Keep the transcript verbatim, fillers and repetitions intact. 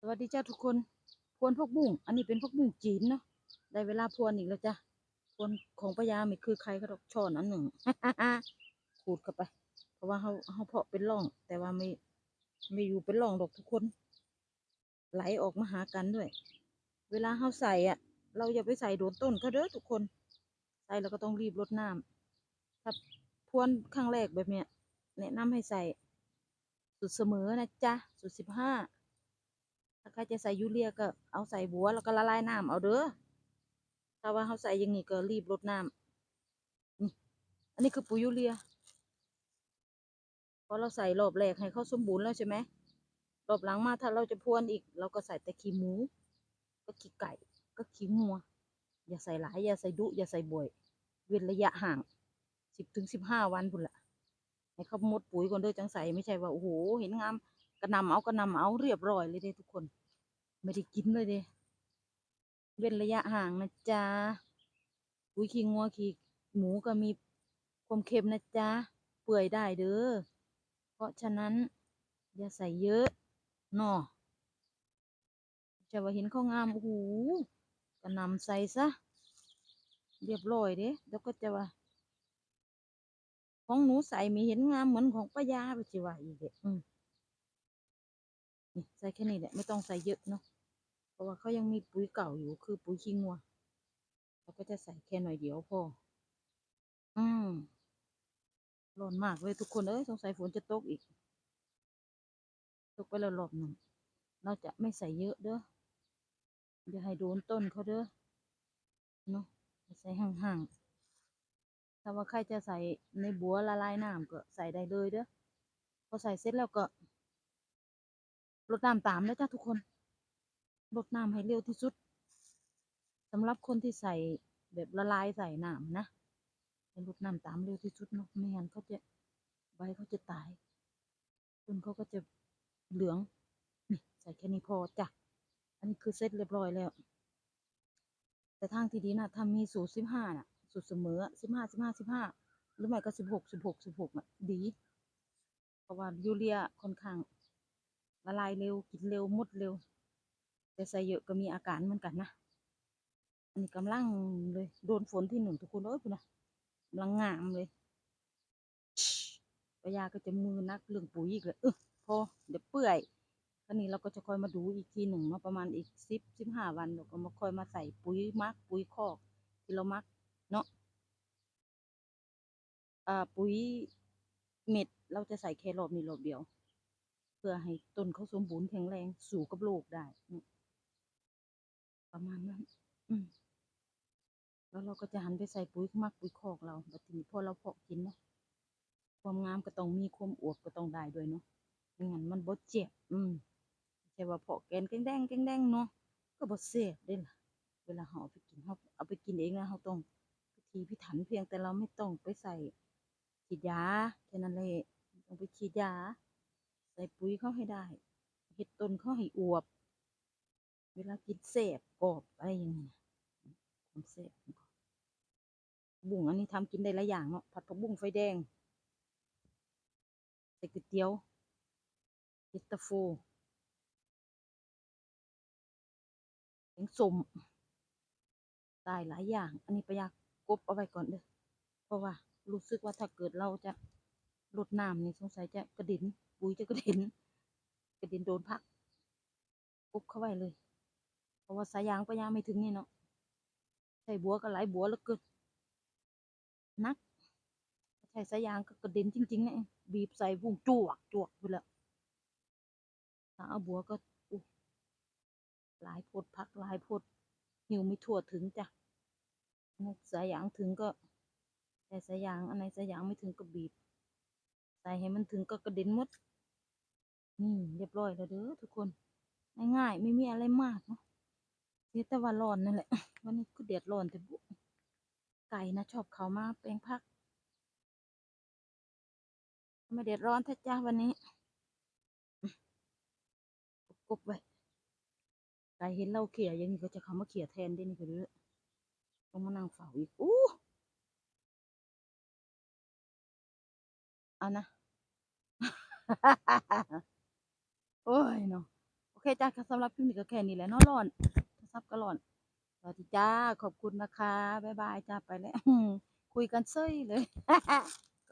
สวัสดีจ้าทุกคน พรวนผักบุ้ง อันนี้เป็นผักบุ้งจีนเนาะ ได้เวลาพรวนอีกแล้วจ้ะ พรวนของป้ายาไม่คือใครเขาดอก ช้อนอันหนึ่ง ขูดเข้าไป เพราะว่าเขาเขาเพาะเป็นร่อง แต่ว่าไม่ไม่อยู่เป็นร่องดอกทุกคน ไหลออกมาหากันด้วย เวลาเขาใส่อ่ะ เราอย่าไปใส่โดนต้นเขาเด้อทุกคน ใส่แล้วก็ต้องรีบรดน้ำ ถ้าพรวนครั้งแรกแบบเนี้ย แนะนำให้ใส่ สูตรเสมอนะจ๊ะ สูตรสิบห้า ถ้าใครจะใส่ยูเรียก็เอาใส่บัวแล้วก็ละลายน้ำเอาเด้อ ถ้าว่าเขาใส่อย่างนี้ก็รีบรดน้ำ นี่ อันนี้คือปุ๋ยยูเรีย พอเราใส่รอบแรกให้เขาสมบูรณ์แล้วใช่ไหม รอบหลังมาถ้าเราจะพรวนอีก เราก็ใส่แต่ขี้หมู ก็ขี้ไก่ ก็ขี้งัว อย่าใส่หลาย อย่าใส่ดุ อย่าใส่บ่อย เว้นระยะห่าง สิบถึงสิบห้าวันพุ้นละ ให้เขาหมดปุ๋ยก่อนเด้อจังใส่ ไม่ใช่ว่า โอ้โห เห็นงาม กระหน่ำเอา กระหน่ำเอา เรียบร้อยเลยเด้ทุกคน ไม่ได้กินเลยเด้ เว้นระยะห่างนะจ๊ะ ปุ๋ยขี้งัวขี้หมูก็มีความเค็มนะจ๊ะ เปื่อยได้เด้อ เพราะฉะนั้น อย่าใส่เยอะเนาะ จะว่าเห็นเขางาม โอ้โห กระหน่ำใส่ซะ เรียบร้อยเด้ แล้วก็จะว่า ของหนูใส่ไม่เห็นงามเหมือนของป้ายา ไปสิว่าอีกเด้อ อืม นี่ใส่แค่นี้แหละ ไม่ต้องใส่เยอะเนาะ เพราะว่าเขายังมีปุ๋ยเก่าอยู่ คือปุ๋ยขี้งัว เราก็จะใส่แค่หน่อยเดียวพอ อืม ร้อนมากเลยทุกคนเอ้ย สงสัยฝนจะตกอีก ตกไปแล้วรอบหนึ่ง เราจะไม่ใส่เยอะเด้อ อย่าให้โดนต้นเขาเด้อ เนาะ ใส่ห่างๆ ถ้าว่าใครจะใส่ในบัวละลายน้ำก็ใส่ได้เลยเด้อ พอใส่เสร็จแล้วก็ รดน้ำตามนะจ๊ะทุกคน รดน้ำให้เร็วที่สุด สำหรับคนที่ใส่แบบละลายใส่น้ำนะ ให้รดน้ำตามเร็วที่สุดเนาะ ไม่งั้นเขาจะ ใบเขาจะตาย ต้นเขาก็จะเหลือง นี่ใส่แค่นี้พอจ้ะ อันนี้คือเสร็จเรียบร้อยแล้ว แต่ทางที่ดีนะ ถ้ามีสูตรสิบห้าน่ะ สูตรเสมอ สิบห้า สิบห้า สิบห้า หรือไม่ก็ สิบหก สิบหก สิบหก น่ะ ดี เพราะว่ายูเรียค่อนข้างละลายเร็ว กินเร็ว หมดเร็ว แต่ใส่เยอะก็มีอาการเหมือนกันนะ อันนี้กำลังเลย โดนฝนที่หนึ่งทุกคนเอ้ย พุ้นนะ กำลังงามเลย ป้ายาก็จะมือหนักเรื่องปุ๋ยอีกเลย เออ พอ เดี๋ยวเปื่อย คราวนี้เราก็จะค่อยมาดูอีกทีหนึ่งเนาะ ประมาณอีกสิบ สิบห้าวัน เราก็มาค่อยมาใส่ปุ๋ยหมัก ปุ๋ยคอกที่เราหมักเนาะ อ่า ปุ๋ยเม็ดเราจะใส่แค่รอบนี้รอบเดียว เพื่อให้ต้นเขาสมบูรณ์แข็งแรง สู้กับโรคได้ อืม ประมาณนั้น อืม แล้วเราก็จะหันไปใส่ปุ๋ยหมัก ปุ๋ยคอกเรา บัดทีนี้พอเราเพาะกินเนาะ ความงามก็ต้องมี ความอวบก็ต้องได้ด้วยเนาะ ไม่งั้นมันบ่แซ่บ อืม ใช่ว่าเพาะแกนแกงแดงแกงแดงเนาะ ก็บ่แซ่บเด้ล่ะ เวลาเราเอาไปกิน เราเอาไปกินเองนะ เราต้องพิถีพิถัน เพียงแต่เราไม่ต้องไปใส่ฉีดยา แค่นั้นแหละ ไม่ต้องไปฉีดยา ใส่ปุ๋ยเขาให้ได้ เฮ็ดต้นเขาให้อวบ เวลากินแซ่บกรอบอะไรอย่างเงี้ย ความแซ่บมันก็ บุ้งอันนี้ทำกินได้หลายอย่างเนาะ ผัดผักบุ้งไฟแดง ใส่ก๋วยเตี๋ยว เย็นตาโฟ แกงส้ม ได้หลายอย่าง อันนี้ป้ายากบเอาไว้ก่อนเด้อ เพราะว่ารู้สึกว่าถ้าเกิดเราจะรดน้ำนี่สงสัยจะกระเด็น ปุ๋ยจะกระเด็น กระเด็นโดนผัก กบเข้าไว้เลย เพราะว่าสายยางป้ายาไม่ถึงนี่เนาะ ใช้บัวก็หลายบัวเหลือเกิน หนัก ใช้สายยางก็กระเด็นจริงๆนะ บีบใส่พุ้นจวกจวกพุ้นแหละ ถ้าเอาบัวก็ อุ๊ย หลายโพด ผักหลายโพด หิ้วไม่ทั่วถึงจ้ะ อันไหนสายยางถึงก็ใช้สายยาง อันไหนสายยางไม่ถึงก็บีบ ใส่ให้มันถึงก็กระเด็นหมด นี่เรียบร้อยแล้วเด้อทุกคน ง่ายๆ ไม่มีอะไรมากเนาะ เสียแต่ว่าร้อนนั่นแหละ วันนี้คือแดดร้อนแต่บุ ไก่นะชอบเข้ามาแปลงผัก ทำไมแดดร้อนแท้จ้าวันนี้ กบไว้ ไก่เห็นเราเขี่ยอย่างนี้ก็จะเข้ามาเขี่ยแทนได้นี่ก็เด้อ ต้องมานั่งเฝ้าอีก อู้ เอานะ โอ้ยเนาะ ก็ เคจ้า สำหรับคลิปนี้ก็แค่นี้แหละเนาะ ร้อน โทรศัพท์ก็ร้อน สวัสดีจ้า ขอบคุณนะคะ บ๊ายบายจ้า ไปแล้ว คุยกันเฉยเลย